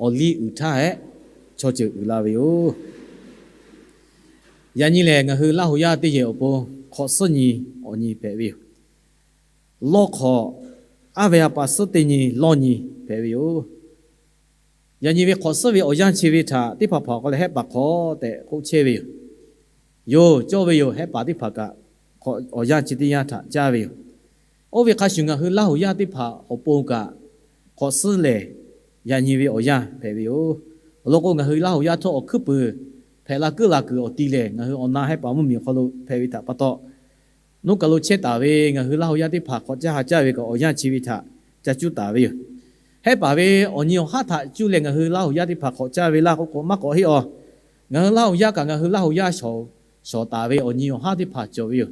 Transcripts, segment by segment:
awˬ liˇ uiˍ htaˇ hehꞈ chaw ceuˬ uiˍ la ve yoˬ. Yaꞈ nyi lehˬ, ngaˬ hui Laˇ huˍ yaˇ teˇ yehˬ awˬ pon hk'awꞈ suhˉ nyi awˬ nyi hpehꞈ ve yoˬ. Lawˇ hk'awꞈ, aˉ ve ha pa suhˉ teˇ nyi lawˇ nyi hpehꞈ ve yoˬ. Yaꞈ nyi ve hk'awꞈ suhˉ ve awˬ yanˇ chi ve htaꞈ teˇ hpaˍ hpaˍ awˬ hk'aw leh Hehˆ paˍ hk'awꞈ tehꞈ k'oˆ chehˇ ve yoˬ. Yoˬ, cawˇ ve yoˬ. Hehˆ paˍ teˇ hpaˍ kaꞈ awˬ yanˇ chi teˇ yanˇ htaꞈ caˇ ve yoˬ. Oˇ ve hk'a shuˍ, ngaˬ hui Laˇ huˍ yaˇ teˇ hpaˍ awˬ pon kaꞈ hk'awꞈ suhˉ lehˬ, yaꞈ nyi ve awˬ yanˇ hpehꞈ ve yoˬ. Awˬ lawn k'o, ngaˬ hui Laˇ huˍ yaˇ htawˇ awˬ hkuiˉ puiˍ hpehꞈ la kuiˉ la kuiˬ awˬ ti lehˬ, ngaˬ hui awˬ na Hehˆ paˍ mvuhˇmiˬ awˬ hk'aw lo hpehꞈ ve htaꞈ pa taw, nuˇ kaˬ lo chehˇ taˍ ve ngaˬ hui Laˇ huˍ yaˇ teˇ hpaˍ hk'awꞈ caˇ ha caˇ ve kaꞈ awˬ yanˇ chi ve htaꞈ ca cuˇ taˍ ve yoˬ. Hehˆ paˍ ve awˬ nyi awˬ haˉ htaꞈ cuˇ leh ngaˬ hui Laˇ huˍ yaˇ teˇ hpaˍ hk'awꞈ caˇ ve laˇ k'oˆ k'o, maˇ k'awꞈ heˆ aˬ. Ngaˬ hui Laˇ huˍ yaˇ kaꞈ ngaˬ hui Laˇ huˍ yaˇ shawˍ taˍ ve awˬ nyi awˬ haˉ teˇ hpaˍ cawˬ ve yoˬ.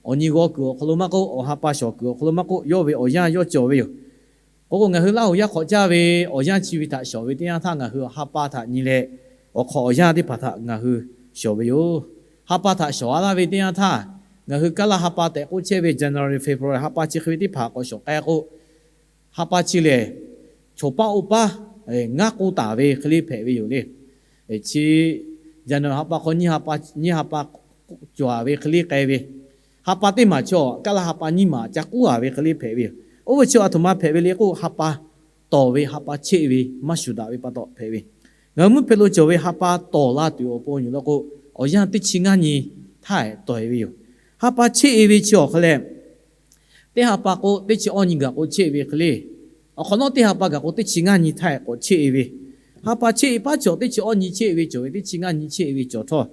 Awˬ nyi g'aw kuiˬ awˬ hk'aw lo maˇ k'oˆ, awˬ ha pa shawˍ kuiˬ awˬ hk'aw lo maˇ k'oˆ, yawˇ ve awˬ yanˇ yawˇ cawˬ ve yoˬ. K'o k'o, ngaˬ hui Laˇ huˍ yaˇ hk'awꞈ caˇ ve awˬ yanˇ chi ve htaꞈ shawˍ ve teˇ yanˇ htaˇ, ngaˬ hui awˬ ha pa htaꞈ nyi leh, awˬ hk'awꞈ awˬ yanˇ teˇ hpaˍ htaꞈ ngaˬ hui shawˍ ve yoˬ. Ha pa htaꞈ shawˍ a laˇ ve teˇ yanˇ htaˇ, ngaˬ hui Kaˇlaˇ ha pa tehꞈ k'oˆ chehˇ ve January, February ha pa chi hk'e ve teˇ hpaˍ k'awꞈ shawˍ k'ai k'o, ha pa chi lehˬ, choˬ paˇ oˇ paˇ ngaˇ k'oˆ taˍ ve hk'e le hpehꞈ ve yoˬ le. Chi January ha pa hk'aw nyiˇ ha pa cawˬ a ve hk'e le k'ai ve, ha pa teˇ maˬ chaw Kaˇlaˇ ha pa nyiˇ maˬ ca k'uˉ a ve hk'e le hpehꞈ ve yoˬ. Oˇ ve chi a htoꞈ ma hpehꞈ ve le k'o, ha pa tawˍ ve ha pa cheˆ ve maˇ shuˍ daꞈ ve pa taw hpehꞈ ve. Ngaˬ hui mvuhˇ hpe lo cawˬ ve ha pa tawˍ la tuˬ awˬ pon yoˬ law k'o, awˬ yanˇ teˇ chi ngaˇ nyi htaˇ tawˍ e ve yoˬ. Ha pa cheˆ e ve chi awˬ hk'aw leh, teˇ ha pa k'o teˇ chi awˇ nyi gaˬ k'o cheˆ e ve hk'e le, awˬ hk'awꞈ nawˉ teˇ ha pa gaˬ k'o teˇ chi ngaˇ nyi htaˇ k'awꞈ cheˆ e ve, ha pa cheˆ e paˉ chaw teˇ chi awˇ nyi cheˆ e ve cawˬ ve teˇ chi ngaˇ nyi cheˆ e ve cawˬ htawˇ,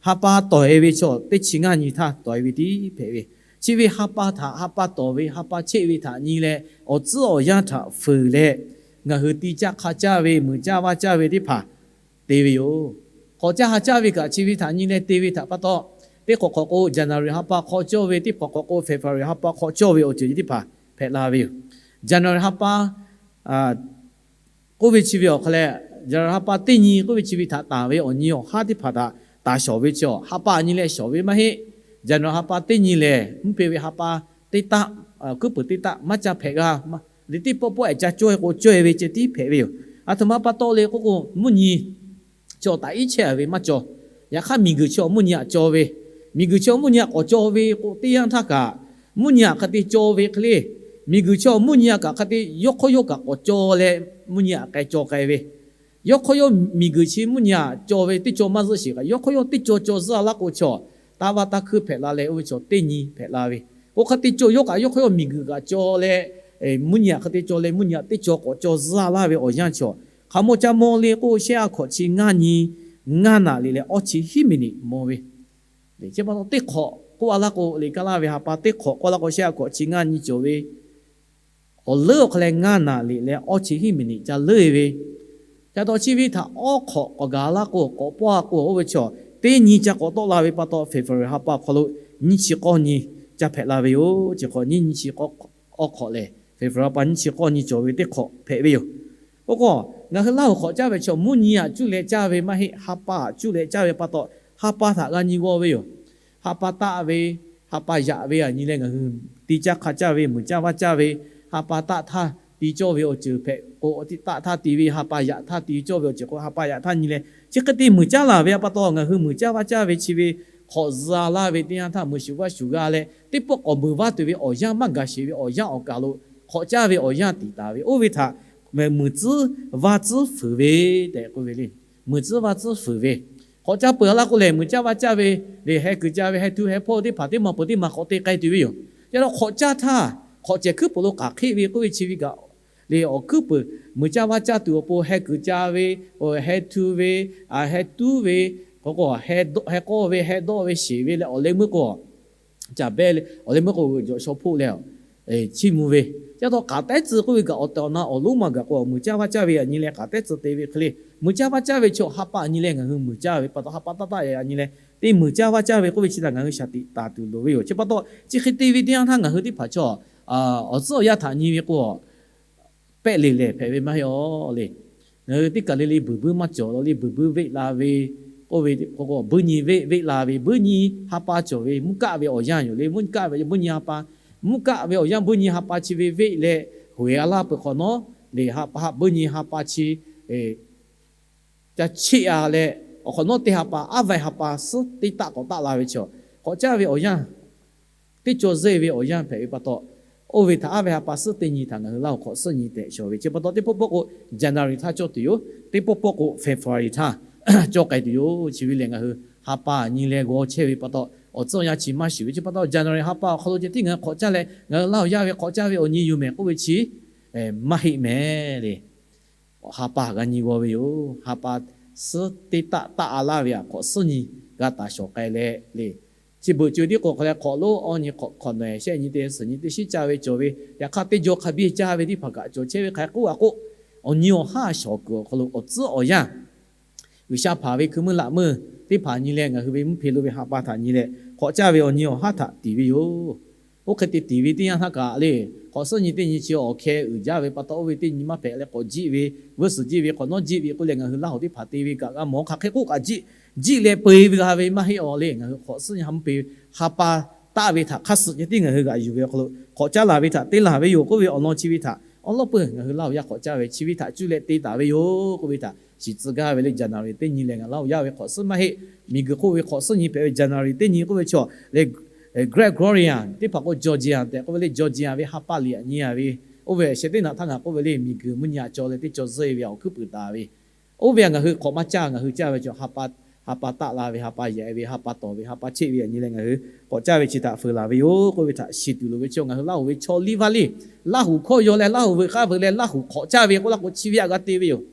ha pa tawˍ e ve chaw teˇ chi ngaˇ nyi htaˇ tawˍ e ve tiˉ hpehꞈ ve. Chi ve ha pa htaꞈ, ha pa tawˍ ve ha pa cheˆ ve htaꞈ nyi leh, awˬ tcuhˉ awˬ yanˇ htaꞈ fuiˍ leh, ngaˬ hui ti caˇ hk'a caˇ ve, muiˬ caˇ vaˇ caˇ ve teˇ hpaˍ te ve yoˬ. Hk'awꞈ caˇ ha caˇ ve kaꞈ chi ve htaꞈ nyi leh te ve htaꞈ pa taw, teˇ hk'awꞈ hk'awꞈ k'o January ha pa hk'aw cawˇ ve, teˇ hk'awꞈ hk'awꞈ k'o February ha pa hk'aw cawˇ ve awˬ ceuˬ teˇ hpaˍ hpehꞈ la ve yoˬ. January ha pa k'oˆ ve chi ve awˬ hk'aw leh, January ha pa teˇ nyi k'oˆ ve chi ve htaꞈ taˍ ve awˬ nyi awˬ haˉ teˇ hpaˍ htaꞈ taˍ shawˍ ve chi, ha pa nyi leh shawˍ ve maˇ heˆ. January ha pa teˇ nyi lehˬ, mvuhˇ hpe ve ha pa teˇ taˆ, kuiˉ puiˍ teˇ taˆ maˇ ca hpehꞈ g'a. Liꞈ teˇ pawˆ pawˆ ehˍ ca cawˇ e k'o cawˇ e ve ceh tiˉ hpehꞈ ve yoˬ. A htoꞈ ma pa taw le k'oˆ k'o, mvuhˇ nyi chaw taꞈ iˉ chehˇ a ve maˇ cawˬ. Yaꞈ hk'aˇ, miˬguiˬ chi awˬ mvuhˇ nyi aꞈ cawˇ ve, miˬguiˬ chi awˬ mvuhˇ nyi aꞈ k'awꞈ cawˇ ve k'o, teˇ yanˇ htaˇ kaꞈ mvuhˇ nyi aꞈ hk'e te cawˇ ve hk'e le, miˬguiˬ chi awˬ mvuhˇ nyi aꞈ kaꞈ hk'e te yawˇ hk'aw yawˇ kaꞈ k'awꞈ cawˇ leh mvuhˇ nyi aꞈ k'ai cawˇ k'ai ve, yawˇ hk'aw yawˇ miˬguiˬ chi mvuhˇ nyi aꞈ cawˇ ve teˇ cawˇ maˇ zuhˆ sheˍ kaꞈ, yawˇ hk'aw yawˇ teˇ cawˇ cawˇ zuhˆ a laˇ k'o chaw, taˇ vaˇ taˇ hkuiˇ hpehꞈ la leh oˇ ve chaw teˇ nyi hpehꞈ la ve. K'o hk'e te cawˇ yawˇ kaꞈ yawˇ hk'aw yawˇ miˬguiˬ kaꞈ cawˇ leh, mvuhˇ nyi aꞈ hk'e te cawˇ leh mvuhˇ nyi aꞈ teˇ cawˇ k'awꞈ cawˇ zuhˆ a laˇ ve awˬ yanˇ chaw, hk'aˬ mawˇ ca mawˇ le k'o, shehˆ a hkawꞈ chi ngaˇ nyi ngaˇ naꞈ liꞈ leh awˇ chi hiˉ miˬ niꞈ mawˇ ve. Chi pa taw teˇ hk'awꞈ k'oˆ a laˇ k'o, liꞈ kaˇ laˇ ve ha pa teˇ hk'awꞈ k'oˆ a laˇ k'o, shehˆ a hkawꞈ chi ngaˇ nyi cawˬ ve, awˬ leuˉ awˬ hk'aw leh ngaˇ naꞈ liꞈ leh awˇ chi hiˉ miˬ niꞈ ca leuˉ e ve. Ca taw chi ve htaꞈ awˉ hk'awꞈ k'awꞈ gaˬ laˇ k'o, k'awꞈ pawˇ a k'o, oˇ ve chaw teˇ nyi ca k'awꞈ tawˆ la ve pa taw, February ha pa awˬ hk'aw lo nyiˇ chi k'awˇ nyi ca hpehꞈ la ve yoˬ. Chi hk'awꞈ nyi nyiˇ chi k'awˇ awˉ hk'awꞈ lehˬ, February ha pa nyiˇ chi k'awˇ nyi cawˬ ve teˇ hk'awꞈ hpehꞈ ve yoˬ. Oˇ k'o, ngaˬ hui Laˇ huˍ hk'awꞈ caˇ ve chaw mvuhˇ nyi aꞈ cuˇ leh caˇ ve maˇ heˆ, ha pa aꞈ cuˇ leh caˇ ve pa taw, ha pa htaꞈ g'a nyi g'aw ve yoˬ. Ha pa taˆ ve, ha pa yaꞈ ve aꞈ nyi leh ngaˬ hui ti caˇ hk'a caˇ ve, muiˬ caˇ vaˇ caˇ ve, ha pa taˆ htaˇ ti cawˇ ve awˬ ceuˬ hpehꞈ k'o, taˆ htaˇ ti ve, ha pa yaꞈ htaˇ ti cawˇ ve awˬ ceuˬ k'o, ha pa yaꞈ htaˇ nyi leh, chi hk'e te muiˬ caˇ laˬ ve pa taw, ngaˬ hui muiˬ caˇ vaˇ caˇ ve chi ve hk'awꞈ zuhˆ a laˇ ve teˇ yanˇ htaˇ, muiˬ shuˍ vaˇ shuˍ g'a leh, teˇ pawˆ k'awꞈ muiˬ vaˇ tuˬ ve awˬ yanˇ maˇ gaˬ sheˍ ve awˬ yanˇ awˬ kaˬ lo hk'awꞈ caˇ ve awˬ yanˇ tiˍ taˍ ve. Oˇ ve htaꞈ muiˬ tcuhˉ vaˇ tcuhˉ fuiˍ ve tehꞈ k'oˆ ve le. Muiˬ tcuhˉ vaˇ tcuhˉ fuiˍ ve, hk'awꞈ caˇ peuˬ a laˇ k'o lehˬ, muiˬ caˇ vaˇ caˇ ve le, heh kuiˬ ca ve, heh htu heh hpawˇ teˇ hpaˍ teˇ maˬ peuˬ teˇ maˬ k'awꞈ te k'ai tuˬ ve yoˬ. Ca la hk'awꞈ caˇ htaˇ, hk'awꞈ cehˬ hkuiˉ puiˍ lo k'aˬ hk'eˆ ve k'oˆ ve chi ve kaꞈ le, awˬ hkuiˉ puiˍ muiˬ caˇ vaˇ caˇ tuˬ awˬ pon heh kuiˬ ca ve, heh htu ve, heh tuˉ ve, k'o k'o, heh k'awˇ ve, heh dawˆ ve, sheˍ ve leh awˬ leh meuˇ k'o, caˬ behˇ le, awˬ leh meuˇ k'o jawꞈ shaw hpoˆ leh chiˇ mvuh ve. Ca taw k'aˬ tehˉ tcuh k'oˆ ve kaꞈ awˬ tehˬ awˬ na awˬ lonˉ ma gaˬ k'o, muiˬ caˇ vaˇ caˇ ve aꞈ nyi leh k'aˬ tehˉ tcuh te ve hk'e le, muiˬ caˇ vaˇ caˇ ve chaw ha pa aꞈ nyi leh ngaˬ hui muiˬ caˇ ve pa taw, ha pa taˆ taˆ yaꞈ yaꞈ nyi leh teˇ muiˬ caˇ vaˇ caˇ ve k'oˆ ve chi htaꞈ ngaˬ hui shaˍ tiꞈ taˍ tuˬ loˍ ve yoˬ. Chi pa taw, chi hk'e te ve teˇ yanˇ htaˇ ngaˬ hui teˇ hpaˍ chaw awˬ tcuhˉ awˬ yanˇ htaꞈ nyi ve k'o, pehˆ le lehˬ hpehꞈ ve maˇ heˆ aˬ le. Ngaˬ hui teˇ kaˬ le le buiˬ buiˇ maˇ cawˬ la le, buiˬ buiˇ veˆ la ve, k'oˆ ve k'o k'o, buiˇ nyi veˆ veˆ la ve, buiˇ nyi ha pa cawˬ ve mvuhˇ kaˆ ve awˬ yanˇ yoˬ le. Mvuhˇ kaˆ ve buiˇ nyi ha pa, mvuhˇ kaˆ ve awˬ yanˇ buiˇ nyi ha pa chi ve veˆ leh hoꞈ e a laˇ peuˬ hk'awꞈ nawˉ, le ha pa buiˇ nyi ha pa chi ca cheˆ-a leh, awˬ hk'awꞈ nawˉ teˇ ha pa, aˉ vaiˇ ha pa suhˉ teˇ taˆ k'awꞈ taˆ la ve chaw, k'awꞈ caˇ ve awˬ yanˇ, teˇ caw zeˇ ve awˬ yanˇ hpehꞈ ve pa taw, oˇ ve htaꞈ aˉ vaiˇ ha pa suhˉ teˇ nyi htaꞈ ngaˬ hui Laˇ huˍ hk'awꞈ suhˉ nyi tehꞈ shawˍ ve chi pa taw, teˇ pawˆ pawˆ k'o January htaˇ cawˇ tuˬ yoˬ. Teˇ pawˆ pawˆ k'o February htaˇ cawˇ k'ai tuˬ yoˬ. Chi ve lehˬ, ngaˬ hui ha pa nyi leh g'aw chehˇ ve pa taw, awˬ tcuhˉ awˬ yanˇ chi maˇ shuˍ ve chi pa taw, January ha pa awˬ hk'aw lo ceh tiˉ ngaˬ hui hk'awꞈ caˇ leh ngaˬ hui Laˇ huˍ yaˇ ve hk'awꞈ caˇ ve awˬ nyi yoˬ mehˍ k'oˆ ve chi maˇ heˆ mehˍ le. Ha pa g'a nyi g'aw ve yoˬ. Ha pa suhˉ teˇ taˆ taˆ-a laˇ ve htaꞈ hk'awꞈ suhˉ nyi g'a taˍ shawˍ k'ai leh le. Chi beuꞈ co tiˉ k'o hk'aˬ leh hk'awꞈ lonˉ awˇ nyi hk'awꞈ nawehˬ shehˆ nyi te suhˍ nyi teˇ shiˉ caˇ ve cawˬ ve, yaꞈ hk'aˇ teˇ jaw hk'a biˇ caˇ ve teˇ hpaˍ kaꞈ cawˬ chehˇ ve hk'a k'oˆ a k'o, awˬ nyi awˬ haˉ shawˍ kuiˬ awˬ hk'aw lo awˬ tcuhˉ awˬ yanˇ G'uiˬsha hpanˍ ve hkui meuˇ laꞈ meuˇ teˇ hpaˍ nyi leh ngaˬ hui ve mvuhˇ hpe lo ve ha pa htaꞈ nyi leh hk'awꞈ caˇ ve awˬ nyi awˬ haˉ htaꞈ tiˍ ve yoˬ. Oˇ hk'e te tiˍ ve teˇ yanˇ htaˇ kaꞈ le, hk'awꞈ suhˉ nyi teˇ nyi chi awˬ hkeh uiˍ jaˇ ve pa taw, oˇ ve teˇ nyi maˇ hpehꞈ leh k'awꞈ jiˆ ve, vuiˇ suhˍ jiˆ ve, k'awꞈ nawˉ jiˆ ve k'oˆ leh ngaˬ hui Laˇ huˍ teˇ hpaˍ te ve kaꞈ g'a mawˬ hk'aˬ hk'e k'oˆ kaꞈ jiˆ, jiˆ leh peu-e ve g'a ve maˇ heˆ awˬ le. Ngaˬ hui hk'awꞈ suhˉ nyi ha mvuhˇ hpe ha pa taˆ ve htaꞈ hk'aˇ suh ceh tiˉ ngaˬ hui g'aꞈ yuˬ ve awˬ hk'aw lo hk'awꞈ caˇ laˬ ve htaꞈ te laˬ ve yoˬ k'oˆ ve awˬ lawn chi ve htaꞈ awˉ lawˉ peuˬ ngaˬ hui Laˇ huˍ yaˇ hk'awꞈ caˇ ve chi ve htaꞈ cuˇ leh te taˍ ve yoˬ k'oˆ ve htaꞈ shiˍ tcuh gaˇ ve le. January teˇ nyi lehˬ ngaˬ Laˇ huˍ yaˇ ve hk'awꞈ suhˉ maˇ heˆ. Miˬguiˬ hk'oˆ ve hk'awꞈ suhˉ nyi hpehꞈ ve January teˇ nyi k'oˆ ve chaw le, Gregorian teˇ hpaˍ k'o Georgian tehꞈ k'oˆ ve le. Georgian ve ha pa liꞈ aꞈ nyi-a ve, oˇ ve sheh teˇ naꞈ htaˇ ngaˬ k'oˆ ve le, miˬguiˬ mvuhˇ nyi aꞈ caw leh teˇ caw zeˇ ve awˬ hkuiˉ puiˍ taˍ ve, oˇ ve ngaˬ hui hk'awꞈ maˇ caˇ. Ngaˬ hui caˇ ve chaw ha pa taˆ la ve, ha pa yaꞈ ve, ha pa tawˍ ve, ha pa cheˆ ve aꞈ nyi leh ngaˬ hui k'awꞈ caˇ ve chi htaꞈ feu laˬ ve yoˬ k'oˆ ve htaꞈ shiˍ tuˬ loˍ ve chaw, ngaˬ hui Laˇ huˍ ve chaw liˇ vaˇ liˇ, Laˇ huˍ hkawˇ yaw leh Laˇ huˍ veuꞈ k'aˇ veuꞈ leh Laˇ huˍ hk'awꞈ caˇ ve k'oˆ laˇ k'o chi ve aꞈ g'a te ve yoˬ.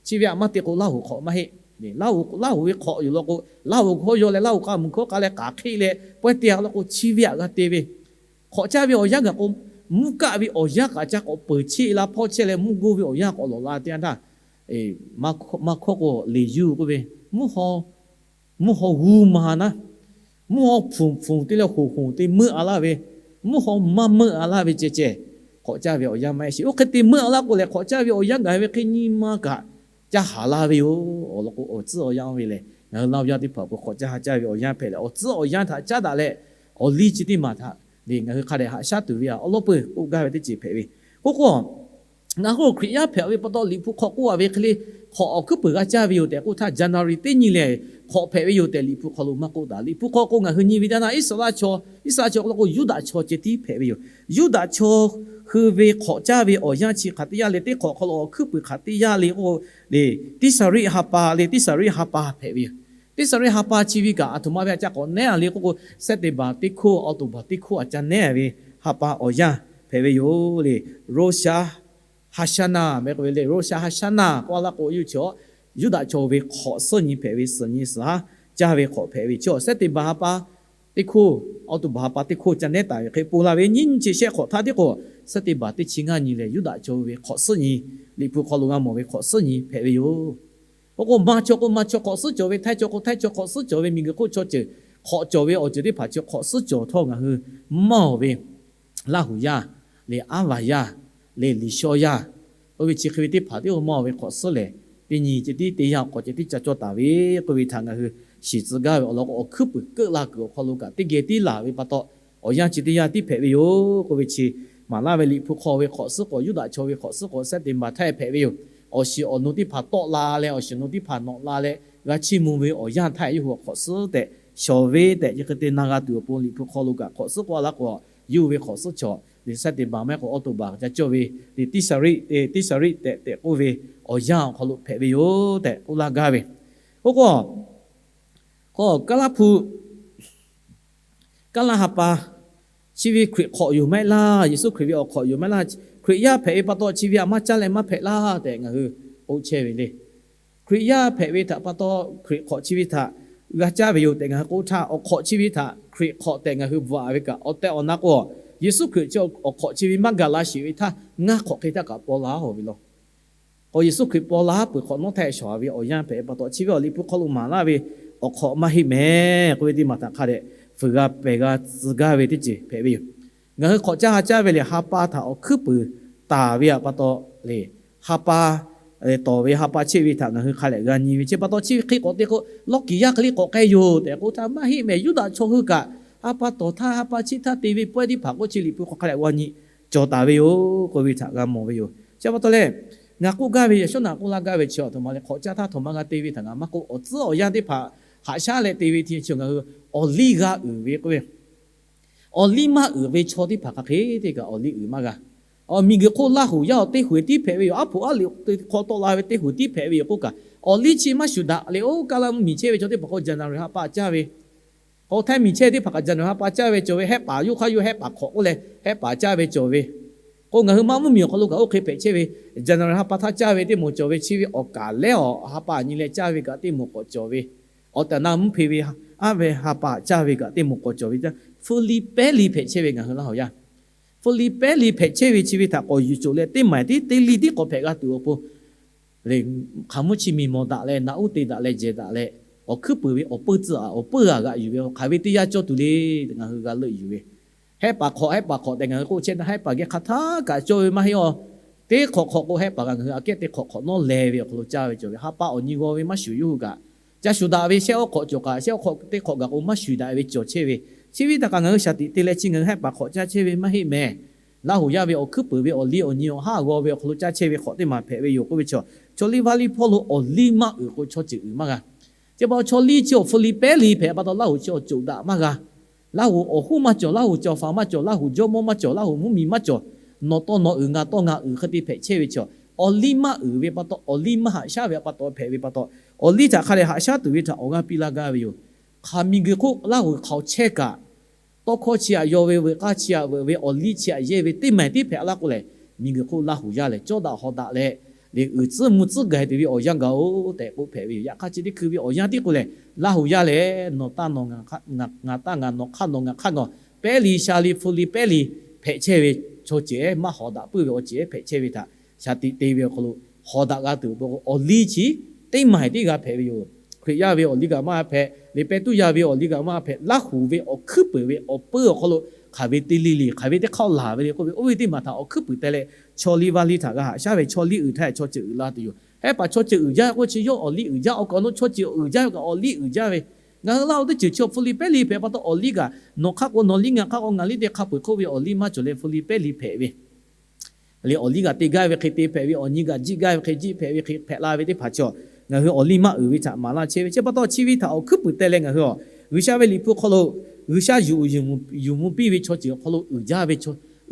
Chi ve aꞈ maˇ te k'o Laˇ huˍ hk'awꞈ maˇ heˆ. Laˇ huˍ, Laˇ huˍ ve hk'awꞈ yoˬ law k'o, Laˇ huˍ hkawˇ yaw leh Laˇ huˍ k'a mvuhˬ hkawˇ k'a leh k'aˬ hk'e leh pawehˇ te-a law k'o chi ve aꞈ g'a te ve. Hk'awꞈ caˇ ve awˬ yanˇ gaˬ k'o, mvuhˇ kaˆ ve awˬ yanˇ k'aꞈ ca k'awꞈ peuˬ cheˆ la hpawˇ chehˇ leh mvuhˇ goˇ ve awˬ yanˇ k'awꞈ lawꞈ la teˇ yanˇ htaˇ, maˇ hkawˇ k'o leˬ yuˇ k'oˆ ve, mvuhˇ haw g'uˇ ma naˉ, mvuhˇ haw hpfuhˍ hpfuhˍ te leh hoꞈ hoꞈ te meuˆ-a laˇ ve, mvuhˇ haw maˇ meuˆ-a laˇ ve ceh ceh, hk'awꞈ caˇ ve awˬ yanˇ maˇ heˆ sheˍ. Oˇ hk'e te meuˆ-a laˇ k'o lehˬ, hk'awꞈ caˇ ve awˬ yanˇ gaˬ ve hk'e nyi ma kaꞈ ca haˍ la ve yoˬ. Awˬ lawn k'o awˬ tcuhˉ awˬ yanˇ oˇ ve lehˬ, ngaˬ hui Laˇ huˍ yaˇ teˇ hpaˍ k'o hk'awꞈ caˇ ha caˇ ve awˬ yanˇ hpehꞈ leh awˬ tcuhˉ awˬ yanˇ htaꞈ caˉ daꞈ leh, awˬ liˇ chi teˇ maˬ htaꞈ le ngaˬ hui hk'a dehꞈ haꞈ shaˉ tuˬ ve aꞈ awˉ lawˉ peuˬ k'oˆ gaˇ ve teˇ ceuˬ hpehꞈ ve. K'oˆ k'o, ngaˬ hui Hkriꞈ yaˇ hpehꞈ ve pa taw Liꞈ hpu hk'aw k'oˆ-a ve hk'e le, hk'awꞈ awˬ hkuiˉ puiˍ g'a caˇ ve yoˬ tehꞈ k'oˆ htaˇ, January teˇ nyi lehˬ hk'awꞈ hpehꞈ ve yoˬ tehꞈ Liꞈ hpu hk'aw lo maˇ k'oˆ taˍ. Liꞈ hpu hk'aw k'o ngaˬ hui nyi ve teˇ yanˇ Iˉsaˍreˍlaˆ chaw, Iˉsaˍreˍlaˆ chaw k'oˆ law k'o Yuˇdaꞈ chaw ceh tiˉ hpehꞈ ve yoˬ. Yuˇdaꞈ chaw hui ve hk'awꞈ caˇ ve awˬ yanˇ chi hk'aˬ teˇ yanˇ le, teˇ hk'awꞈ hk'aw lo awˬ hkuiˉ puiˍ hk'aˬ teˇ yanˇ le k'o, le, Tiˇsaˍriˆ ha pa le, Tiˇsaˍriˆ ha pa hpehꞈ ve yoˬ. Tiˇsaˍriˆ ha pa chi ve kaꞈ aˬ htoꞈ ma ve aꞈ ca k'awꞈ nehˉ-a le k'oˆ k'o, September teˇ hkoˇ, October teˇ hkoˇ aꞈ ca nehˉ-a ve ha pa awˬ yanˇ hpehꞈ ve yoˬ le. Rosh Hashanah meh k'oˆ ve le, Rosh Hashanah k'oˆ-a laˇ k'o, yuˇ chaw, Yuˇdaꞈ chaw ve hk'awꞈ suhˉ nyi hpehꞈ ve, suhˍ nyi suhˍ haˉ caˇ ve hk'awꞈ hpehꞈ ve chaw, September ha pa teˇ hkoˇ, October ha pa teˇ hkoˇ ca nehˉ taˍ ve hk'e pon la ve nyiˇ nyi chi shehˆ hk'awꞈ htaˇ tiˉ k'o, September teˇ chi ngaˇ nyi lehˬ Yuˇdaꞈ chaw ve hk'awꞈ suhˉ nyi, Liꞈ hpu hk'aw lo g'a mawˬ ve hk'awꞈ suhˉ nyi hpehꞈ ve yoˬ. K'oˆ k'o, ma chaw k'o ma chaw hk'awꞈ suhˉ cawˬ ve, Htaiˇ chaw k'o Htaiˇ chaw hk'awꞈ suhˉ cawˬ ve, miˬguiˬ hk'oˆ chaw ceuˬ hk'awꞈ cawˬ ve awˬ ceuˬ teˇ hpaˍ chi hk'awꞈ suhˉ cawˬ htawˇ ngaˬ hui maˇ-oˬ ve, Laˇ huˍ yaˇ le, aˉ vaˬ yaˇ le, liꞈ shaw yaˇ, oˇ ve chi hk'e ve teˇ hpaˍ tiˉ maˇ-oˬ ve hk'awꞈ suhˉ lehˬ, teˇ nyi ceh tiˉ teˇ yanˇ awˬ hk'awꞈ ceh tiˉ ca cawˇ taˍ ve k'oˆ ve htaꞈ ngaˬ hui shiˍ tcuh gaˇ ve awˬ lawn k'o, awˬ hkuiˉ puiˍ keuˆ la kuiˬ awˬ hk'aw lo kaꞈ teˇ geh tiˉ laˬ ve pa taw, awˬ yanˇ chi teˇ yanˇ tiˉ hpehꞈ ve yoˬ k'oˆ ve chi maˍ laˇ ve. Liꞈ hpu hk'aw ve hk'awꞈ suhˉ k'o, Yuˇdaꞈ chaw ve hk'awꞈ suhˉ k'o September htaˇ hpehꞈ ve yoˬ. Awˬ shiˍ awˬ nu teˇ hpaˍ tawˆ la leh awˬ shiˍ awˬ nu teˇ hpaˍ nawꞈ la leh g'a chiˇ mvuh ve awˬ yanˇ htaˇ yawˇ hui awˬ hk'awꞈ suhˉ tehꞈ shawˍ ve tehꞈ chi hk'e te na g'a tuˬ awˬ pon, Liꞈ hpu hk'aw lo kaꞈ hk'awꞈ suhˉ k'oˆ-a laˇ k'o, yawˇ hui ve hk'awꞈ suhˉ cawˬ le, September maˇ heˆ k'o October ca cawˇ ve le, Tiˇsaˍriˆ te, Tiˇsaˍriˆ tehꞈ tehꞈ k'oˆ ve awˬ yanˇ awˬ hk'aw lo hpehꞈ ve yoˬ tehꞈ k'oˆ laˇ gaˇ ve. Oˇ k'o, k'o Kaˇlaˇ hpu, Kaˇlaˇ ha pa, chi ve Hkriꞈ hk'awꞈ yoˬ maˇ heˆ laˇ, Yeˍsuˆ Hkriꞈ ve awˬ hk'awꞈ yoˬ maˇ heˆ laˇ, Hkriꞈ yaˇ hpehꞈ ve pa taw chi ve aꞈ maˇ caˇ leh maˇ hpehꞈ laˇ tehꞈ ngaˬ hui k'oˆ chehˇ ve le. Hkriꞈ yaˇ hpehꞈ ve htaꞈ pa taw Hkriꞈ hk'awꞈ chi ve htaꞈ g'a caˇ ve yoˬ tehꞈ ngaˬ hui k'oˆ htaˇ, awˬ hk'awꞈ chi ve htaꞈ Hkriꞈ hk'awꞈ tehꞈ ngaˬ hui bvuhꞈ-a ve kaꞈ, awˬ tehˬ awˬ na k'o, Yeˍsuˆ Hkriꞈ chi awˬ hk'awꞈ chi ve maˇ gaˬ la sheˍ ve htaˇ, ngaˇ hk'awꞈ hk'e htaˇ kaꞈ paw la-a ve law. K'o Yeˍsuˆ Hkriꞈ paw la puiˬ hk'awꞈ nawˉ htaˇ shawˍ ve awˬ yanˇ hpehꞈ pa taw, chi ve awˬ Liꞈ hpu hk'aw lo maˍ laˇ ve awˬ hk'awꞈ maˇ heˆ mehˍ k'oˆ ve teˇ maˬ htaꞈ hk'a dehꞈ fuiˍ g'a pehˬ g'a tcuh gaˇ ve teˇ ceuˬ hpehꞈ ve yoˬ. Ngaˬ hui hk'awꞈ caˇ ha caˇ ve lehˬ, ha pa htaꞈ awˬ hkuiˉ puiˍ taˍ ve pa taw le, ha pa tawˍ ve ha pa cheˆ ve htaꞈ ngaˬ hui hk'a dehꞈ g'a nyi ve chi pa taw, chi hk'e k'awꞈ te k'o, lawˇ kiˍ yaˇ hk'e le k'awꞈ k'ai yoˬ tehꞈ k'oˆ htaˇ maˇ heˆ mehˍ. Yuˇdaꞈ chaw hui kaꞈ ha pa tawˍ htaˇ ha pa cheˆ htaˇ te ve pawehˇ teˇ hpaˍ k'oˆ chi Liꞈ hpu hk'aw hk'a dehꞈ g'a nyi cawˬ taˍ ve yoˬ k'oˆ ve htaꞈ g'a mawˬ ve yoˬ. Chi pa taw lehˬ, Ngaˬ k'oˆ gaˇ ve, yaꞈ shawˉ naꞈ k'oˆ laˇ gaˇ ve chi a htoꞈ ma leh hk'awꞈ caˇ htaˇ htoꞈ ma g'a te ve htaꞈ ngaˬ maˇ k'oˆ, awˬ tcuhˉ awˬ yanˇ teˇ hpaˍ haꞈ shaˉ leh te ve htaꞈ chi ngaˬ hui awˬ liˇ g'a uiˍ ve k'oˆ ve, awˬ liˇ maˇ uiˍ ve chaw teˇ hpaˍ hk'aˬ hk'e te kaꞈ awˬ liˇ uiˍ maˇ g'a. Awˬ miˬguiˬ hk'oˆ Laˇ huˍ yaˇ awˬ teˇ huiˍ tiˉ hpehꞈ ve yoˬ. Aˉ hpoꞈ aˉ liꞈ te hk'aw tawˆ la ve teˇ huiˍ tiˉ hpehꞈ ve yoˬ k'oˆ kaꞈ, awˬ liˇ chi maˇ shuˍ daꞈ leh oˇ kaˇ laˇ mvuhˇmiˬ chehˇ ve chaw teˇ hpaˍ k'o January ha pa caˇ ve, k'o Htaiˇ miˬ chehˇ teˇ hpaˍ kaꞈ January ha pa caˇ ve cawˬ ve, Hehˆ paˍ yawˇ hk'aˇ yawˇ Hehˆ paˍ hk'awꞈ k'oˆ leh Hehˆ paˍ caˇ ve cawˬ ve. K'o ngaˬ hui Manˇ mvuhˇmiˬ awˬ hk'aw lo kaꞈ oˇ hk'e hpehꞈ chehˇ ve, January ha pa htaˇ caˇ ve teˇ moˍ cawˬ ve, chi ve awˬ kaˍ lehˉ awˬ ha pa nyi leh caˇ ve kaꞈ teˇ moˍ k'awꞈ cawˬ ve, awˬ tehˬ na mvuhˇ hpeꞈ ve aˉ ve ha pa caˇ ve kaꞈ teˇ moˍ k'awꞈ cawˬ ve, hpu li pehˉ li hpehꞈ chehˇ ve ngaˬ hui Laˇ huˍ yaˇ. Hpu li pehˉ li hpehꞈ chehˇ ve chi ve htaꞈ k'awꞈ yuˬ coˬ leh teˇ maˬ tiˉ teˇ liˇ tiˉ k'awꞈ hpehꞈ g'a tuˬ awˬ pon, hk'aˬ mvuhˇ chi miˬ mawˬ daꞈ leh naꞈ uˉ te daꞈ leh jehˬ daꞈ leh, awˬ hkuiˉ puiˍ ve awˬ peuˇ tcuh aꞈ awˬ peuˇ g'a g'aꞈ yuˬ ve hk'aˬ ve teˇ yanˇ cawˇ tuˬ le, ngaˬ hui g'a leuˆ yuˬ ve. Hehˆ paˍ hk'awꞈ, Hehˆ paˍ hk'awꞈ tehꞈ ngaˬ hui k'oˆ chehˇ na, Hehˆ paˍ geh hk'aˬ htaˇ kaꞈ cawˇ ve maˇ heˆ aˬ. Teˇ hk'awꞈ hk'awꞈ k'o Hehˆ paˍ kaꞈ ngaˬ hui aꞈ kehˉ teˇ hk'awꞈ hk'awꞈ nawˉ leh ve awˬ hk'aw lo caˇ ve cawˬ ve, ha pa awˬ nyi g'aw ve maˇ shuˍ yawˇ hui kaꞈ, ca shuˍ daꞈ ve shehˆ awˉ hk'awꞈ cawˬ kaꞈ shehˆ awˉ hk'awꞈ teˇ hk'awꞈ gaˬ k'o maˇ shuˍ daꞈ ve cawˬ chehˇ ve. Chi ve htaꞈ kaꞈ ngaˬ hui shaˍ tiꞈ te leh chi ngaˬ hui Hehˆ paˍ hk'awꞈ caˇ chehˇ ve maˇ heˆ mehˍ. Laˇ huˍ yaˇ ve awˬ hkuiˉ puiˍ ve awˬ liˇ awˬ nyi awˬ haˉ g'aw ve awˬ hk'aw lo caˇ chehˇ ve hk'awꞈ teˇ maˬ hpehꞈ ve yoˬ k'oˆ ve chaw, chaw liˇ vaˇ liˇ hpawˇ lo awˬ liˇ maˇ uiˍ k'o chaw ceuˬ uiˍ maˇ g'a. Chi pa chaw liˇ chi awˬ hpu li pehˉ li hpehꞈ pa taw Laˇ huˍ chi awˬ coˬ daꞈ maˇ g'a. Laˇ huˍ awˬ hoˉ maˇ cawˬ, Laˇ huˍ cawˬ faˍ maˇ cawˬ, Laˇ huˍ jawˇmawˇ maˇ cawˬ, Laˇ huˍ mvuhˇmiˬ maˇ cawˬ, nawˬ tawˇ nawˬ uiˍ ngaˬ tawˇ ngaˬ uiˍ hk'e te hpehꞈ chehˇ ve chaw, awˬ liˇ maˇ uiˍ ve pa taw, awˬ liˇ maˇ haꞈ shaˉ ve pa taw hpehꞈ ve pa taw, awˬ liˇ htaꞈ hk'a dehꞈ haꞈ shaˉ tuˬ ve htaꞈ awˬ g'aˇ piˇ laˇ gaˇ ve yoˬ. Hk'aˬ miˬguiˬ hk'oˆ Laˇ huˍ hk'aoˍ chehˇ kaꞈ, tawˇ hkawˇ chi aꞈ yaw ve veuꞈ k'aˇ chi aꞈ veuꞈ ve awˬ liˇ chi aꞈ yehˇ ve teˇ maˬ tiˉ hpehꞈ laˇ k'o lehˬ, miˬguiˬ hk'oˆ Laˇ huˍ yaˇ lehˬ cawˇ daꞈ hawˍ daꞈ leh, leh uiˍ tcuhˉ mvuh tcuhˉ gaˬ tuˬ ve awˬ yanˇ gaˬ-oˬ tehꞈ k'oˆ hpehꞈ ve yoˬ. Yaꞈ hk'aˇ chi teˇ hkui ve awˬ yanˇ tiˉ k'o lehˬ, Laˇ huˍ yaˇ lehˬ nawˬ taˇ nawˬ ngaˬ hk'aˇ, ngaˬ taˇ ngaˬ, nawˬ hk'aˇ nawˬ ngaˬ hk'aˇ ngaˬ, pehˉ li sha li hpu li pehˉ li hpehꞈ chehˇ ve chaw ceuˬ ehˉ, maˇ hawˍ daꞈ puiˉ ve awˬ ceuˬ ehˉ hpehꞈ chehˇ ve htaꞈ shaˍ tiꞈ te ve awˬ hk'aw lo hawˍ daꞈ g'a tuˬ awˬ pon k'o, awˬ liˇ chi teˇ maˬ tiˉ g'a hpehꞈ ve yoˬ. Hkriꞈ yaˇ ve awˬ liˇ kaꞈ maˇ hpehꞈ, liꞈ pehˇ tuˉ yaˇ ve awˬ liˇ kaꞈ maˇ hpehꞈ, Laˇ huˍ ve awˬ hkuiˉ puiˍ ve awˬ peuˇ awˬ hk'aw lo hk'aˬ ve teˇ liˇ liˇ hk'aˬ ve teˇ hk'aˇ laˬ ve le k'oˆ ve, oˇ ve teˇ maˬ htaꞈ awˬ hkuiˉ puiˍ teh leh chaw liˇ vaˇ liˇ htaꞈ g'a haꞈ shaˉ ve, chaw liˇ uiˍ htaˇ chaw ceuˬ uiˍ la tuˬ yoˬ. Hehˆ paˍ chaw ceuˬ uiˍ jaˇ k'o chi yawˇ awˬ liˇ uiˍ jaˇ, awˬ kaˍ awˬ nu chaw ceuˬ uiˍ jaˇ ve kaꞈ awˬ liˇ uiˍ jaˇ ve. Ngaˬ hui Laˇ huˍ teˇ ceuˬ chi awˬ hpu li pehˉ li hpehꞈ pa taw awˬ liˇ kaꞈ nawˬ hk'aˇ k'o nawˬ liˇ ngaˬ hk'aˇ k'o ngaˬ liˇ te hk'a peu-eˬ hk'oˆ ve awˬ liˇ maˇ cawˬ leh hpu li pehˉ li hpehꞈ ve le, awˬ liˇ kaꞈ te gaˇ ve hk'e te hpehꞈ ve, awˬ nyi kaꞈ jiˆ gaˇ ve hk'e jiˆ hpehꞈ ve hk'e hpehꞈ la ve teˇ hpaˍ chaw, ngaˬ hui awˬ liˇ maˇ uiˍ ve htaꞈ maˍ laˇ chehˇ ve. Chi pa taw chi ve htaꞈ awˬ hkuiˉ puiˍ teh leh ngaˬ hui a, G'uiˬsha ve liꞈ hpu hk'aw lo G'uiˬsha yuˬ uiˍ yuˬ mvuh piˇ ve chaw ceuˬ awˬ hk'aw lo uiˍ jaˇ ve,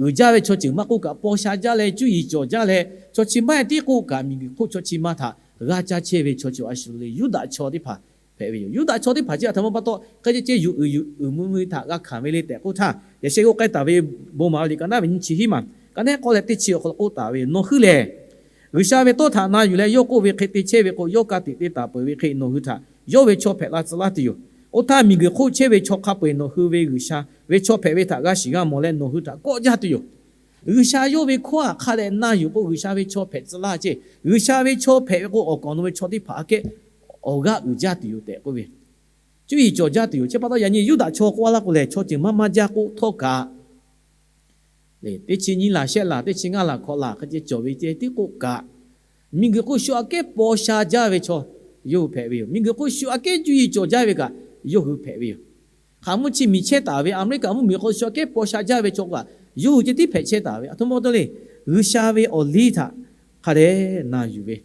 uiˍ jaˇ ve chaw ceuˬ maˇ k'oˆ kaꞈ paw sha jaˇ leh cuˇ yiˍ cawˬ jaˇ leh chaw chi maˇ tiˉ k'oˆ kaꞈ miˬguiˬ hk'oˆ chaw chi maˇ htaꞈ g'a caˇ chehˇ ve chaw ceuˬ a shu le Yuˇdaꞈ chaw teˇ hpaˍ hpehꞈ ve yoˬ. Yuˇdaꞈ chaw teˇ hpaˍ chi a htoꞈ ma pa taw hk'e ceh ceh yuˬ uiˍ yuˬ uiˍ mvuh ve htaꞈ g'a hkanˍ ve le tehꞈ k'oˆ htaˇ, yaꞈ sheh k'oˆ k'ai taˍ ve bon maˍ ve liꞈ ka naˉ ve nyiˇ chi hiˉ maˬ, ka naˉ k'awˇ leh teˇ chi awˬ hk'aw lo k'oˆ taˍ ve yoˬ. Nawˬ hui lehˬ G'uiˬsha ve tawˇ htaꞈ na yuˬ leh yawˇ k'oˆ ve hk'e te chehˇ ve k'o, yawˇ ka tiꞈ te taˍ peuˬ ve hk'e nawˬ hui htaꞈ yawˇ ve chaw hpehꞈ la tcuh laˇ tuˬ yoˬ. Oˇ htaˇ miˬguiˬ hk'oˆ chehˇ ve chaw hk'a peu-eˬ nawˬ hui ve G'uiˬsha ve chaw hpehꞈ ve htaꞈ g'a shiˍ g'a mawˬ leh nawˬ hui htaꞈ kawˆ jaˇ tuˬ yoˬ. G'uiˬsha yawˇ ve hkawˇ htaꞈ hk'a dehꞈ na yuˬ k'o G'uiˬsha ve chaw hpehꞈ tcuh laˇ ceˇ. G'uiˬsha ve chaw hpehꞈ ve k'o awˬ kaˍ awˬ nu ve chaw teˇ hpaˍ aꞈ kehˉ awˬ g'aˇ uiˍ jaˇ tuˬ yoˬ tehꞈ k'oˆ ve, cuˇ yiˍ cawˬ jaˇ tuˬ yoˬ. Chi pa taw yaꞈ nyi Yuˇdaꞈ chaw k'oˆ laˇ k'o lehˬ chaw ceuˬ maˇ maˇ jaˇ k'oˆ htawˇ kaꞈ, teˇ chi nyiˇ laˬ shehˆ laˬ teˇ chi ngaˇ laˬ hkawꞈ laˬ hk'e ceh cawˬ ve ceh tiˉ k'oˆ kaꞈ, miˬguiˬ hk'oˆ shu aꞈ kehˉ paw sha jaˇ ve chaw yawˇ hui hpehꞈ ve yoˬ. Miˬguiˬ hk'oˆ shu aꞈ kehˉ cuˇ yiˍ cawˬ jaˇ ve kaꞈ yawˇ hui hpehꞈ ve yoˬ. Hk'aˬ mvuhˇ chi miˬ chehˇ taˍ ve America mvuhˇmiˬ hk'aw shu aꞈ kehˉ paw sha jaˇ ve chaw kaꞈ yawˇ hui ceh tiˉ hpehꞈ chehˇ taˍ ve. Aˬ htoꞈ ma pa taw le, G'uiˬsha ve awˬ liˇ htaꞈ hk'a dehꞈ na yuˬ ve,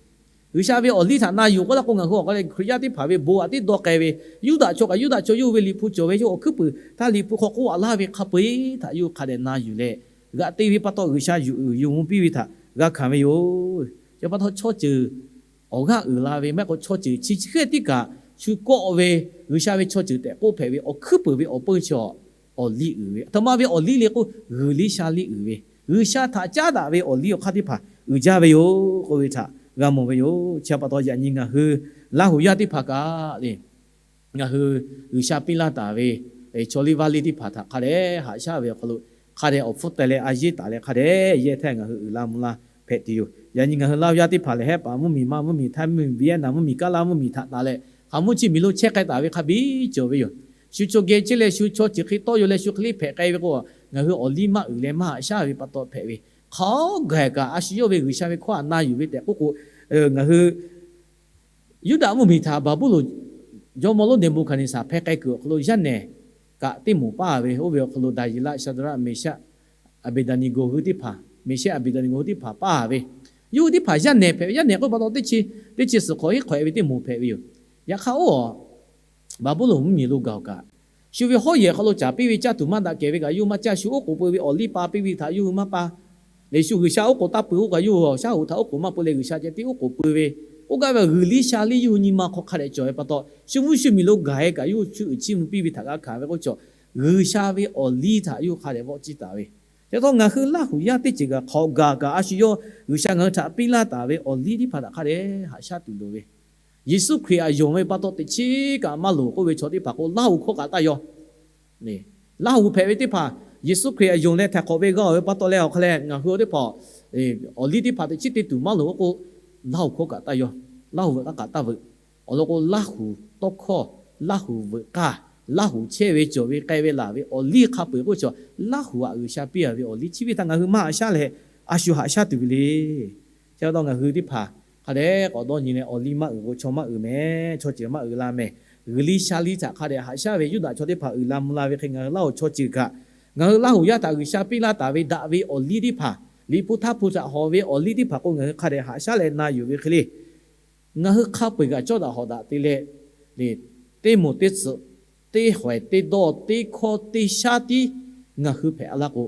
G'uiˬsha ve awˬ liˇ htaꞈ na yuˬ k'oˆ laˇ k'o ngaˬ hui awˬ hk'aw leh Hkriꞈ yaˇ teˇ hpaˍ ve bon aꞈ tiˉ dawˇ k'ai ve, Yuˇdaꞈ chaw kaꞈ Yuˇdaꞈ chaw yawˇ hui ve liꞈ hpu cawˬ ve yawˇ awˬ hkuiˉ puiˍ htaˇ liꞈ hpu hk'aw k'oˆ aꞈ laˇ ve hk'a peu-eˬ htaꞈ yawˇ hui hk'a dehꞈ na yuˬ leh g'aꞈ te ve pa taw G'uiˬsha yuˬ uiˍ yuˬ mvuh piˇ ve htaꞈ g'a hkanˍ ve yoˬ. Chi pa taw chaw ceuˬ awˬ g'aˇ uiˍ la ve maˇ heˆ k'o chaw ceuˬ chi chi hk'e tiˉ kaꞈ shu kawˆ ve G'uiˬsha ve chaw ceuˬ tehꞈ k'oˆ hpehꞈ ve awˬ hkuiˉ puiˍ ve awˬ peuˇ chi awˬ liˇ uiˍ ve. Aˬ htoꞈ ma ve awˬ liˇ le k'o, g'uiˬ liˇ sha liˇ uiˍ ve, G'uiˬsha htaꞈ caˉ daꞈ ve awˬ liˇ awˬ hk'aˇ teˇ hpaˍ uiˍ jaˇ ve yoˬ k'oˆ ve htaꞈ g'a mawˬ ve yoˬ. Chi pa taw yaꞈ nyi ngaˬ hui Laˇ huˍ yaˇ teˇ hpaˍ kaꞈ le, ngaˬ hui G'uiˬsha piˇ laˇ taˍ ve chaw liˇ vaˇ liˇ teˇ hpaˍ htaꞈ hk'a dehꞈ haꞈ shaˉ ve awˬ hk'aw lo hk'a dehꞈ awˬ hpfuhˇ teh leh a yeˇ taˍ leh hk'a dehꞈ yehˇ htaˇ ngaˬ hui uiˍ la mvuh la hpehꞈ tuˬ yoˬ. Yaꞈ nyi ngaˬ hui Laˇ huˍ yaˇ teˇ hpaˍ lehˬ Hehˆ paˍ mvuhˇmiˬ, Manˇ mvuhˇmiˬ, Htaiˇ mvuhˇmiˬ, Vietnam mvuhˇmiˬ, Kaˇlaˇ mvuhˇmiˬ htaꞈ taˍ leh hk'aˬ mvuhˇ chi miˬ lo chehˇ k'ai taˍ ve hk'a biˇ cawˬ ve yoˬ. Shu chaw geh chehˇ leh shu chaw ceuˬ hk'e tawˇ yaw leh shu hk'e liˇ hpehꞈ k'ai ve k'o, ngaˬ hui awˬ liˇ maˇ uiˍ leh maˇ haꞈ shaˉ ve pa taw hpehꞈ ve, hk'a gaˬ kaꞈ a shu yawˇ ve G'uiˬsha ve hkawˇ htaꞈ na yuˬ ve tehꞈ k'oˆ k'o, ngaˬ hui Yuˇdaꞈ mvuhˇmiˬ htaꞈ Baˍbuˍlonˍ jawˇmawˇ lonˉ Neˍbuˍhkaˍneˍsaˍ hpeh k'ai kuiˬ awˬ hk'aw lo yaˇ nehˬ kaꞈ teˇ moˍ paˇ ve, oˇ ve awˬ hk'aw lo Daˍyeˍlaˆ, Shaˍdraˆ, Meˍshehˆ, Aˍbeˍdaˍneˍgoˍ hui teˇ hpaˍ, Meˍshehˆ, Aˍbeˍdaˍneˍgoˍ hui teˇ hpaˍ paˇ ve, Yawˇ hui teˇ hpaˍ yaˇ nehˬ hpehꞈ ve, yaˇ nehˬ k'oˆ pa taw teˇ chi, teˇ chi suhˍ hk'awꞈ hiˉ hk'awꞈ e ve teˇ moˍ hpehꞈ ve yoˬ. Yaꞈ hk'aˇ oˇ Baˍbuˍlonˍ mvuhˇmiˬ lo gaˬ-oˬ kaꞈ, shu ve hawˉ yehˬ hk'aw lo caˍ piˇ ve caˇ tuˬ maˇ daꞈ kehˬ ve kaꞈ yawˇ hui maˇ caˇ. Shu oˉ k'oˍ pui ve awˬ liˇ pa piˇ ve htaꞈ yawˇ hui maˇ pa. Lehˬ shu G'uiˬsha oˉ k'oˍ taˇ pui k'oˆ kaꞈ yawˇ hui shaˉ hoꞈ htaꞈ oˉ k'oˍ maˇ pui leh G'uiˬsha ceh tiˉ oˉ k'oˍ pui ve, k'oˆ gaˇ ve G'uiˬ liˇ sha liˇ yawˇ hui nyi ma hk'aw hk'a dehꞈ cawˬ ve pa taw, shu mvuhˇ shu miˬ lo gaˬ-e kaꞈ yawˇ hui chiˇ uiˍ chiˇ mvuh piˇ ve htaꞈ g'a hkanˍ ve k'oˆ chaw, G'uiˬsha ve awˬ liˇ htaꞈ yawˇ hui hk'a dehꞈ vawˆ ciˇ taˍ ve. Chi pa taw ngaˬ hui Laˇhuˍ yaˇ teˇ ceuˬ kaꞈ hk'awꞈ gaˬ kaꞈ a shu yawˇ G'uiˬsha ngaˬ hui htaꞈ piˇ laˇ taˍ ve awˬ liˇ teˇ hpaˍ htaꞈ hk'a dehꞈ haꞈ shaˉ tuˬ loˍ ve, Yeˍsuˆ Hkriꞈ htaꞈ yonˍ ve pa taw teꞈ chiˉ kaꞈ maˇ loˍ k'oˆ ve chaw teˇ hpaˍ k'o, Laˇhuˍ hkawˇ kaꞈ taˇ yaw. Laˇhuˍ hpehꞈ ve teˇ hpaˍ Yeˍsuˆ Hkriꞈ htaꞈ yonˍ leh htaiˍ hk'awꞈ ve g'a-oˬ ve pa taw leh awˬ hk'a leh ngaˬ hui teˇ hpaˍ awˬ liˇ teˇ hpaˍ teꞈ chiˉ te tuˬ maˇ loˍ k'oˆ k'o, Laˇhuˍ hkawˇ kaꞈ taˇ yaw. Laˇhuˍ veuꞈ k'aˇ kaꞈ taˇ veuꞈ. Awˬ lawn k'o, Laˇhuˍ tawˇ hkawˇ, Laˇhuˍ veuꞈ k'aˇ, Laˇhuˍ chehˇ ve cawˬ ve k'ai ve laˬ ve awˬ liˇ hk'a peu-eˬ k'oˆ chaw, Laˇhuˍ htaꞈ G'uiˬsha piˇ a ve awˬ liˇ chi ve htaꞈ ngaˬ hui maˇ haꞈ shaˉ leh, a shu haꞈ shaˉ tuˬ ve le. Chi pa taw ngaˬ hui teˇ hpaˍ hk'a dehꞈ k'awꞈ dawˇ nyi leh, awˬ liˇ maˇ uiˍ k'o chaw maˇ uiˍ mehˍ, chaw ceuˬ maˇ uiˍ la mehˍ. G'uiˬ liˇ sha liˇ htaꞈ hk'a dehꞈ haꞈ shaˉ ve Yuˇdaꞈ chaw teˇ hpaˍ uiˍ la mvuh la ve hk'e, ngaˬ hui Laˇhuˍ chaw ceuˬ kaꞈ, ngaˬ hui Laˇhuˍ yaˇ htaꞈ G'uiˬsha piˇ laˇ taˍ ve daꞈ ve awˬ liˇ teˇ hpaˍ, Liꞈ hpu htaˇ hpu htaꞈ hawꞈ ve awˬ liˇ teˇ hpaˍ k'o, ngaˬ hui hk'a dehꞈ haꞈ shaˉ leh na yuˬ ve hk'e le. Ngaˬ hui hk'a peu-eˬ kaꞈ cawˇ daꞈ hawꞈ daꞈ te leh, teˇ moˍ teˇ tsuhꞈ, teˇ hawehˬ teˇ dawˇ, teˇ hkawˇ teˇ shaˉ tiˉ ngaˬ hui hpehꞈ a laˇ k'o,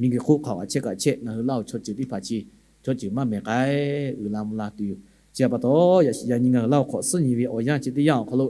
miˬguiˬ hk'oˆ hk'aˬ kaꞈ chehˇ kaꞈ chehˇ, ngaˬ hui Laˇhuˍ chaw ceuˬ teˇ hpaˍ chi chaw ceuˬ maˇ mehˍ k'ai, uiˍ la mvuh la tuˬ yoˬ. Chi pa taw, yaꞈ nyi ngaˬ hui Laˇhuˍ hk'awꞈ suhˉ nyi ve awˬ yanˇ chi teˇ yanˇ awˬ hk'aw lo,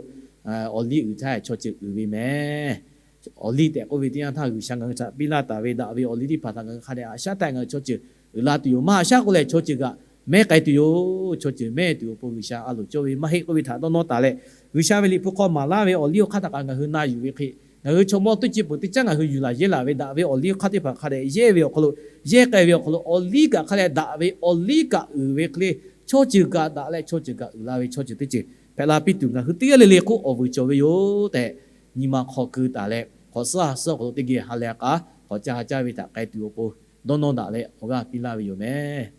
awˬ liˇ uiˍ htaˇ chaw ceuˬ uiˍ ve mehˍ. Awˬ liˇ tehꞈ k'oˆ ve teˇ yanˇ htaˇ G'uiˬsha ngaˬ hui htaꞈ piˇ laˇ taˍ ve daꞈ ve awˬ liˇ teˇ hpaˍ htaꞈ ngaˬ hui hk'a dehꞈ haꞈ shaˉ taˍ, ngaˬ hui chaw ceuˬ uiˍ la tuˬ yoˬ. Maˇ haꞈ shaˉ k'o lehˬ, chaw ceuˬ kaꞈ mehˉ k'ai tuˬ yoˬ. Chaw ceuˬ mehˉ tuˬ awˬ pon G'uiˬsha a loˍ cawˇ ve maˇ heˆ k'oˆ ve htaꞈ dawˇ nawˇ taˍ leh, G'uiˬsha ve Liꞈ hpu hk'aw maˍ laˇ ve awˬ liˇ awˬ hk'aˇ htaꞈ kaꞈ ngaˬ hui na yuˬ ve hk'e, ngaˬ hui chaw mawˇ teˇ ceuˬ peuˬ teˇ caˉ ngaˬ hui yuˬ laˬ yehˇ laˬ ve daꞈ ve awˬ liˇ awˬ hk'aˇ teˇ hpaˍ hk'a dehꞈ yehˇ ve awˬ hk'aw lo, yehˇ k'ai ve awˬ hk'aw lo awˬ liˇ kaꞈ hk'a dehꞈ daꞈ ve awˬ liˇ kaꞈ uiˍ ve hk'e le, chaw ceuˬ kaꞈ daꞈ leh chaw ceuˬ kaꞈ uiˍ la ve chaw ceuˬ teˇ ceuˬ hpehꞈ la piˇ tuˬ ngaˬ hui teˇ g'aˇ le le hk'oˆ awˬ vuiˬ cawˬ ve yoˬ tehꞈ, nyi ma hk'aw keu taˍ leh hk'awꞈ suhˉ ha suhˉ awˬ hk'aw lo teˇ geh ha lehˬ k'aˉ hk'awꞈ caˇ ha caˇ ve htaꞈ k'ai tuˬ awˬ pon dawˇ nawˇ daꞈ leh awˬ g'aˇ piˇ laˇ ve yoˬ mehˍ.